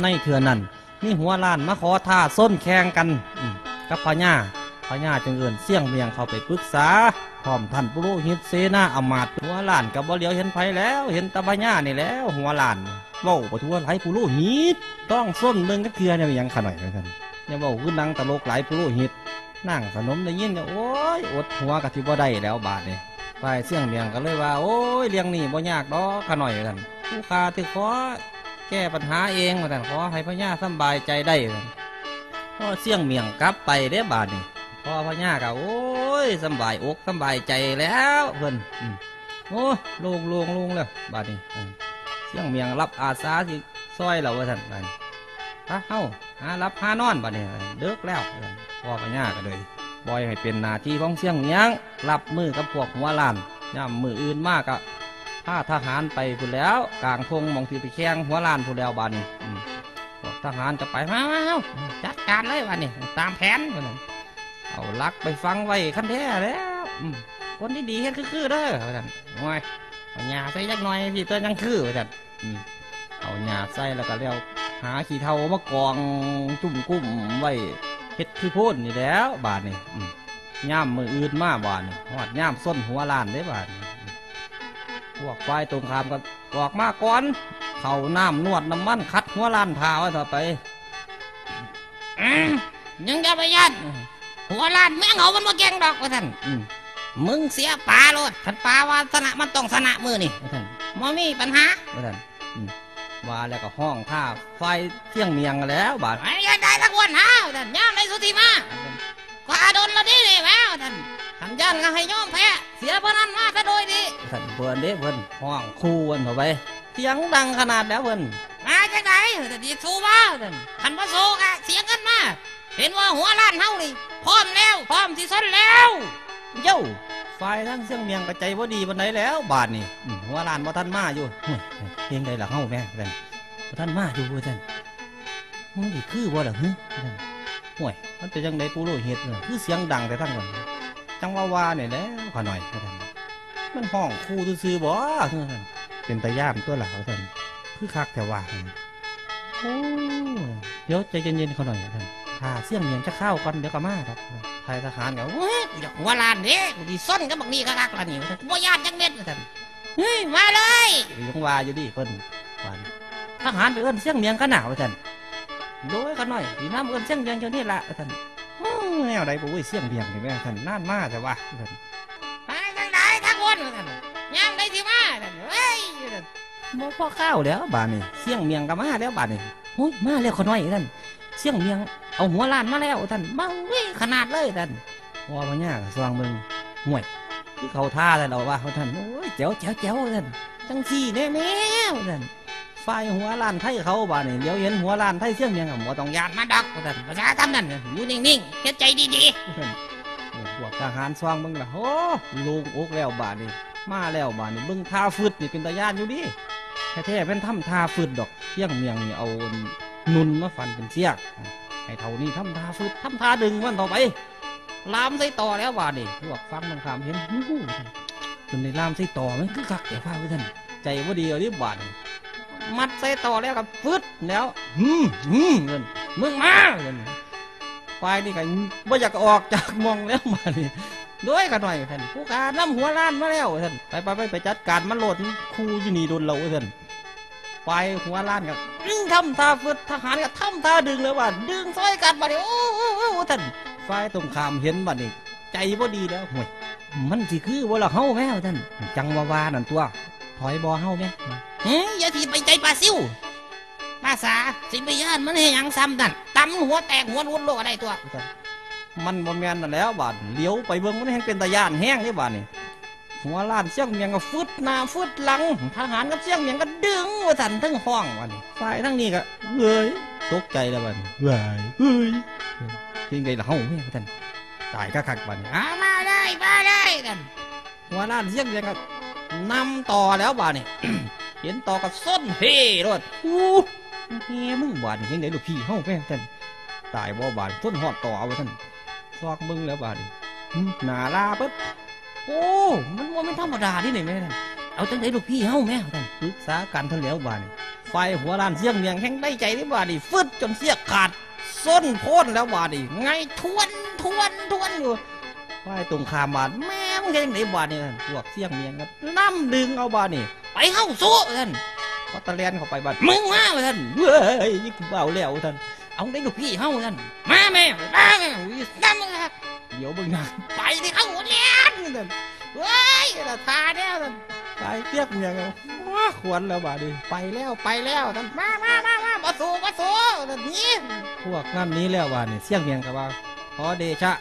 ໃນເທື່ອນັ້ນ ມີຫົວລ້ານມາຂໍທ້າຊົນແຂ່ງກັນ ອືມ ກັບພະຍາ. ພະຍາຈຶ່ງເອີ້ນຊຽງໝ້ຽງເຂົ້າໄປປຶກສາ ພ້ອມທ່ານປຸໂຣຫິດເສນາອຳມາດ. ຫົວລ້ານກໍບໍ່ຫຼຽວເຫັນໃຜແລ້ວ ເຫັນແຕ່ພະຍານີ້ແລ້ວ. ຫົວລ້ານເວົ້າບໍ່ທົ່ວຫຼາຍ ປຸໂຣຫິດ ລອງຊົນເບິ່ງຈັກເທື່ອແນວຫຍັງຂະໜ້ອຍ ວ່າຊັ້ນ. ຢ່າເວົ້າຄືໜັງຕະຫຼົກຫຼາຍ ປຸໂຣຫິດ. ນາງສະໜົມໄດ້ຍິນກໍ ໂອ້ຍ ອົດຫົວກໍຊິບໍ່ໄດ້ແລ້ວບາດນີ້. ຝ່າຍຊຽງໝ້ຽງກໍເລີຍວ່າ ໂອ້ຍ ເລື່ອງນີ້ບໍ່ຍາກດອກຂະໜ້ອຍ ວ່າຊັ້ນ. ຜູ້ຂ້າຖືກຂໍແກ້ບັນຫາເອງ ວ່າຊັ້ນ, ຂໍໃຫ້ພະຍາສຳບາຍໃຈໄດ້ ວ່າຊັ້ນ. ພໍຊຽງໝ້ຽງກັບໄປເດ້ບາດນີ້ ພໍ່ພະຍາກໍ ໂອ້ຍ ສຳບາຍອົກສຳບາຍໃຈແລ້ວເພິ່ນ. ອືມ ໂອ້ ໂລ່ງໆ ໂລ່ງແລ້ວບາດນີ້. ເອີ ຊຽງໝ້ຽງຮັບອາສາຊິຊ່ອຍແລ້ວ ວ່າຊັ້ນ. ບາດນີ້ ພາເຮົາຫາຫຼັບຫານອນບາດນີ້ ເດິກແລ້ວ. ພໍ່ພະຍາກໍເລີຍປ່ອຍໃຫ້ເປັນໜ້າທີ່ຂອງຊຽງໝ້ຽງ ຮັບມືກັບພວກຫົວລ້ານ. ຍາມມື້ອື່ນມາກໍພາທະຫານໄປພຸ້ນແລ້ວ ກາງທົ່ງໝ່ອງທີ່ໄປແຂ່ງຫົວລ້ານພຸ້ນແລ້ວບາດນີ້. ອືມ ພວກທະຫານກໍໄປ ມາ ມາ ເຮົາຈັດການເລີຍບາດນີ້ ຕາມແຜນ ວ່າຊັ້ນ. ເອົາຫຼັກໄປຝັງໄວ້ຄັນແທ້ແລ້ວ ອືມ ຄົນດີໆເຮັດຄືໆເດີ ວ່າຊັ້ນ. ໂອ້ຍ ເອົາຫຍ້າໃສ່ຈັກໜ້ອຍ ພີ່ ຕົວະ ຈັ່ງຄື ວ່າຊັ້ນ. ອືມ ເອົາຫຍ້າໃສ່ແລ້ວກໍແລ້ວຫາຂີ້ເຖົ້າມາກອງຈຸ້ມກຸ້ມໄວ້ ເຮັດຄືໂພນນີ້ແລ້ວບາດນີ້. ອືມ ຍາມມື້ອື່ນມາບາດນີ້ ຮອດຍາມຊົນຫົວລ້ານເດ້ບາດນີ້. ອືມ ພວກຝ່າຍຕົງຂ້າມກໍອອກມາກ່ອນ ເຂົ້ານ້ຳນວດນ້ຳມັນຂັດຫົວລ້ານຖ້າໄວ້ຕໍ່ໄປ. ອືມ ຍັງຢ່າໄປຢ້ານ ຫົວລ້ານແມ່ງເຮົາມັນບໍ່ເກັ່ງດອກ ວ່າຊັ້ນ. ອືມ ມຶງເສຍປາໂລດ ຄັນປາວ່າຊະນະມັນຕ້ອງຊະນະມື້ນີ້ ວ່າຊັ້ນ, ບໍ່ມີບັນຫາ ວ່າຊັ້ນ. ອືມ ວ່າແລ້ວກໍຮ້ອງທ້າຝ່າຍຊຽງໝ້ຽງແລ້ວບາດ. ໄປເຮັດໄດ້ສັກຄົນຫາ ວ່າຊັ້ນ, ຍາມໃດສຸດຊິມາ ວ່າຊັ້ນ, ຂ້າດົນແລ້ວເດ້ນີ້ ວ່າຊັ້ນ, ຄັນຢ້ານກໍໃຫ້ຍອມແພ້ ເສຍຜູ້ນັ້ນມາຊະໂດຍດີ ວ່າຊັ້ນ. ເພິ່ນເດ້ ເພິ່ນຮ້ອງຂູ່ກັນເຂົ້າໄປ ສຽງດັງຂະໜາດແລ້ວເພິ່ນ. ມາຈັ່ງໃດ ວ່າຊັ້ນ, ຊິສູ້ບໍ່ ວ່າຊັ້ນ, ຄັນບໍ່ສູ້ກໍເສຍເງິນມາ. ເຫັນວ່າຫົວລ້ານເຮົານີ້ພ້ອມແລ້ວ ພ້ອມຊິຊົນແລ້ວ. ໂຢ ຝ່າຍທາງຊຽງໝ້ຽງກໍໃຈບໍ່ດີປານໃດແລ້ວບາດນີ້. ອືມ ຫົວລ້ານບໍ່ທັນມາຢູ່. ໂອ້ຍ ເຮັດຈັ່ງໃດລະເຮົາແມ້ ວ່າຊັ້ນ, ບໍ່ທັນມາຢູ່ ວ່າຊັ້ນ. ມັນຊິຄືບໍ່ລະຫຶ ວ່າຊັ້ນ. ໂອ້ຍ ມັນເປັນຈັ່ງໃດ ປຸໂຣຫິດ ຄືສຽງດັງແຕ່ທາງນັ້ນ? ຈັ່ງວ່າວ່ານີ້ແຫຼະຂະໜ້ອຍ ວ່າຊັ້ນ, ມັນຮ້ອງຂູ່ຊື່ໆບໍ ວ່າຊັ້ນ. ເປັນຕາຢ້ານຕົວະລະ ວ່າຊັ້ນ, ຄືຄັກແທ້ວ່າ. ໂອ້ ດຽວໃຈເຢັນໆ ຂະໜ້ອຍ ວ່າຊັ້ນ, ຖ້າຊຽງໝ້ຽງຈັກຄາວກ່ອນ ດຽວກໍມາດອກ. ຝ່າຍທະຫານກໍ ໂອ້ຍ ກູຢາກຫົວລ້ານເດ້ ກູຊິຊົນກັບບັກນີ້ຄັກໆລະນີ້ ວ່າຊັ້ນ, ກູບໍ່ຢ້ານຈັກເມັດ ວ່າຊັ້ນ. ເຮີ້ຍ ມາເລີຍ ຍັງວ່າຢູ່ເດ້ເພິ່ນ. ບາດນີ້ທະຫານໄປເອີ້ນຊຽງໝ້ຽງກັນນະ ວ່າຊັ້ນ. ໂດຍ ຂະໜ້ອຍ ຊິນຳເອີ້ນຊຽງໝ້ຽງເຈົ້ານີ້ລະ ວ່າຊັ້ນ. ໂອ້ ແນວໃດບໍ່ເວີ້ຍ ຊຽງໝ້ຽງນີ້ແມ່ ວ່າຊັ້ນ, ນານມາແທ້ວ່າ ວ່າຊັ້ນ. ໄປຈັ່ງໃດທັກຄົນ ວ່າຊັ້ນ, ຍາມໃດຊິມາ ວ່າຊັ້ນ. ເອີຍ ວ່າຊັ້ນ, ບໍ່ພໍຄາວແລ້ວບາດນີ້ ຊຽງໝ້ຽງກໍມາແລ້ວບາດນີ້. ໂອ້ຍ ມາແລ້ວຂະໜ້ອຍ ວ່າຊັ້ນ, ຊຽງໝ້ຽງເອົາຫົວລ້ານມາແລ້ວ ວ່າຊັ້ນ. ເບົາເວີ້ຍ ຂະໜາດເລີຍ ວ່າຊັ້ນ. ພໍ່ພະຍາກໍສ່ອງເບິ່ງ, ຫ້ວຍ ຄືເຂົ້າທ່າແລ້ວວ່າ ວ່າຊັ້ນ. ໂອ້ຍ ແຈ໋ວໆໆ ວ່າຊັ້ນ, ຈັ່ງຊີ້ແດ່ແມ່ ວ່າຊັ້ນ. ຝ່າຍຫົວລ້ານໄທເຂົາບາດນີ້ ຫຼຽວເຫັນຫົວລ້ານໄທຊຽງໝ້ຽງກໍ ບໍ່ຕ້ອງຢ້ານມັນດອກ ວ່າຊັ້ນ, ພາສາສ່ຳນັ້ນ ຢູ່ນິ່ງໆ ເຮັດໃຈດີໆ ວ່າຊັ້ນ. ໂອ້ ພວກທະຫານສ່ອງເບິ່ງລະ ໂອ້ ໂລ່ງອົກແລ້ວບາດນີ້, ມາແລ້ວບາດນີ້. ເບິ່ງທ່າຟຶດນີ້ເປັນຕາຢ້ານຢູ່ເດ ແທ້ໆ ແມ່ນທຳທ່າຟຶດດອກ. ຊຽງໝ້ຽງນີ້ເອົານຸ່ນມາຝັນເປັນຊຽກ ໃຫ້ເຖົ້ານີ້ທຳທ່າຟຶດ ທຳທ່າດຶງມັນເຂົ້າໄປ ລາມໃສ່ຕໍ່ແລ້ວບາດນີ້. ພວກຝັ່ງຕົງຂ້າມເຫັນ ຫູ ຈົນໄດ້ລາມໃສ່ຕໍ່ ມັນຄືຄັກແທ້ວ່າ ວ່າຊັ້ນ. ໃຈບໍ່ດີເອົາເດ້ບາດນີ້, ມັດໃສ່ຕໍ່ແລ້ວກໍຟຶດແລ້ວ ຫືມ ຫືມ ວ່າຊັ້ນ, ມຶງມາ ວ່າຊັ້ນ. ຝ່າຍນີ້ກໍບໍ່ຢາກອອກຈາກໝ່ອງແລ້ວບາດນີ້. ໂດຍ ຂະໜ້ອຍ ວ່າຊັ້ນ, ຜູ້ຂ້ານຳຫົວລ້ານມາແລ້ວ ວ່າຊັ້ນ, ໄປໆໆ ໄປຈັດການມັນໂລດ ມັນຂູ່ຢູ່ນີ້ດົນແລ້ວ ວ່າຊັ້ນ. ຝ່າຍຫົວລ້ານກໍດຶງ ທຳທ່າຟຶດ, ທະຫານກໍທຳທ່າດຶງແລ້ວບາດ, ດຶງຊ່ອຍກັນບາດນີ້ ໂອ້ ໂອ້ ໂອ້ ວ່າຊັ້ນ. ຝ່າຍຕົງຂ້າມເຫັນບາດນີ້ ໃຈບໍ່ດີແລ້ວ ຫ້ວຍ ມັນຊິຄືບໍ່ລະເຮົາແມ້ ວ່າຊັ້ນ. ຈັ່ງວ່າວ່ານັ້ນຕົວະ ຖອຍບໍ່ເຮົາແມ້. ເອີ ຢ່າຊິໄປໃຈປາຊິວ ພາສາ ຊິໄປຢ້ານມັນເຮັດຫຍັງສ່ຳນັ້ນ, ຕຳຫົວແຕກຫົວຫຼຸດໂລດກໍໄດ້ຕົວະ ວ່າຊັ້ນ. ມັນບໍ່ແມ່ນນັ້ນແລ້ວບາດ, ຫຼຽວໄປເບິ່ງມັນແຮ່ງເປັນຕາຢ້ານແຮງເດ້ບາດນີ້. ຫົວລ້ານຊຽງໝ້ຽງກໍຟຶດໜ້າຟຶດຫຼັງ, ທະຫານກັບຊຽງໝ້ຽງກໍດຶງວ່າຊັ້ນ ເທິງຮ້ອງວ່ານີ້. ຝ່າຍທາງນີ້ກໍ ເວີ້ຍ ຕົກໃຈແລ້ວບາດນີ້ ເວີ້ຍ ເຮີ້ຍ ເຮັດຈັ່ງໃດລະເຮົາ ວ່າຊັ້ນ. ຕາຍຄັກໆບາດນີ້ ອາ ມາເລີຍ ມາເລີຍ ວ່າຊັ້ນ. ຫົວລ້ານຊຽງໝ້ຽງກໍນຳຕໍ່ແລ້ວບາດນີ້ ເຫັນຕໍ່ກໍຊົນເຮໂລດ. ອູ້ ເຮມຶງບາດນີ້ ຈັ່ງໃດລູກພີ່ເຮົາ ວ່າຊັ້ນ. ຕາຍບໍ່ບາດ ຊົນຮອດຕໍ່ເອົາ ວ່າຊັ້ນ. ຊອກເບິ່ງແລ້ວບາດນີ້ ຫຶ ໜ້າລາເບິດ. ໂອ້ ມັນບໍ່ແມ່ນທຳມະດາເດ້ນີ້ແມ່. ເອົາຈັ່ງໃດລູກພີ່ເຮົາແມ່ ວ່າຊັ້ນ. ປຶກສາກັນເທົ່າແລ້ວບາດນີ້ ຝ່າຍຫົວລ້ານຊຽງໝຽງແຮ່ງໄດ້ໃຈເດ້ບາດນີ້ ຟຶດຈົນເຊືອກຂາດ ຊົນໂພນແລ້ວບາດນີ້ ໄຫງ້ທວນ ທວນ ທວນຢູ່. ຝ່າຍຕົງຂ້າມບາດ ແມ່ນເຮັດຈັ່ງໃດບາດນີ້ ພວກຊຽງໝຽງກໍນຳດຶງເອົາບາດນີ້ ໄປເຮົາສູ້ ວ່າຊັ້ນ. ພໍຕະແລ່ນເຂົ້າໄປບາດ ມຶງມາ ວ່າຊັ້ນ. ເວີ້ຍ ກູເວົ້າແລ້ວ ວ່າຊັ້ນ. ເອົາໄດ້ລູກພີ່ເຮົາ ວ່າຊັ້ນ. ມາແມ່ ມາແມ່ ນຳ ດຽວເບິ່ງນະ ໄປເດ້ເຮົາ ແລ່ນ ວ່າຊັ້ນ. ເວີ້ຍ ລະທ່າແນວນັ້ນ ຕາຍເປີກຫຍັງ ຫົວຂວັນແລ້ວບາດນີ້ ໄປແລ້ວ ໄປແລ້ວ ວ່າຊັ້ນ. ມາ ມາ ມາ ມາ ບໍ່ສູ້ ບໍ່ສູ້ ວ່າຊັ້ນ ໜີ. ພວກນັ້ນໜີແລ້ວບາດນີ້ ຊຽງໝຽງກໍວ່າ ຂໍເດຊະ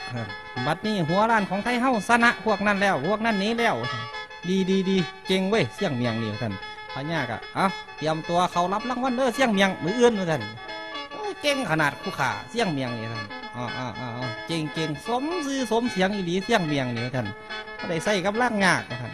ບັດນີ້ຫົວລ້ານຂອງໄທເຮົາຊະນະພວກນັ້ນແລ້ວ ພວກນັ້ນໜີແລ້ວ ວ່າຊັ້ນ. ດີ ດີ ດີ ເກັ່ງເວີ້ຍ ຊຽງໝຽງນີ້ ວ່າຊັ້ນ. ພະຍາກໍ ເອົ້າ ຕຽມຕົວເຂົ້າຮັບລາງວັນເດີ ຊຽງໝຽງ ມື້ອື່ນ ວ່າຊັ້ນ. ໂອ້ ເກັ່ງຂະໜາດ ຜູ້ຂ້າຊຽງໝຽງນີ້ ວ່າຊັ້ນ. ເອົ້າ ເອົ້າ ເອົ້າ ເກັ່ງ ເກັ່ງ ສົມຊື່ສົມສຽງອີ່ຫຼີ ຊຽງໝຽງນີ້ ວ່າຊັ້ນ. ບໍ່ໄດ້ໃຊ້ກຳລັງຍາກ ວ່າຊັ້ນ.